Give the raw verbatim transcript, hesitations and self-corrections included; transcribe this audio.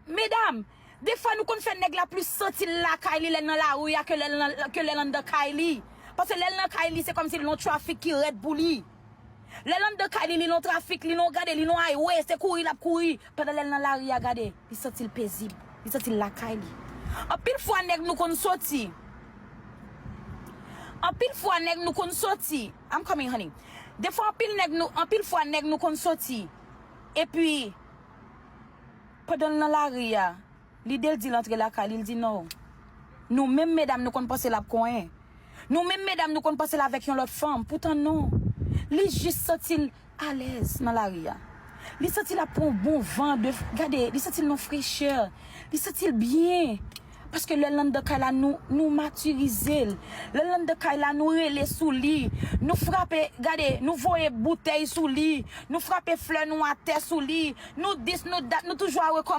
Medam, defwa nou konn fè nèg la plis santi l lakay li lè l nan lari a ke lè l nan, ke lè l anndan kay li. Paske lè l nan kay li, se kòmsi l nan trafik ki rèd pou li. Lè l anndan kay li, li nan trafik, li nan, gade, li nan highway, se kouri l ap kouri. Pandan lè l nan lari a, gade, li santi l pezib. Li santi l lakay li. Anpil fwa nèg nou konn soti. Anpil fwa nèg nou konn soti. I'm coming, honey. Defwa anpil nèg nou, anpil fwa nèg nou konn soti. Epi, pandan l nan lari a, lide l di l antre lakay li, l di non. Nou menm medam, nou konn panse l ap konyen. Nou menm medam, nou konn panse l avèk yon lòt fanm. Poutan non. Li jis santi l alèz nan lari a. Li santi l ap pran yon bon van de, gade, li santi l nan frechè. Li santi l byen. Paske lè l anndan kay la, nou, nou matirize l. Lè l anndan kay la, nou rele sou li. Nou frape, gade, nou voye boutèy sou li. Nou frape flè nou atè sou li. Nou dis, nou dat, nou toujou a rekòmanse.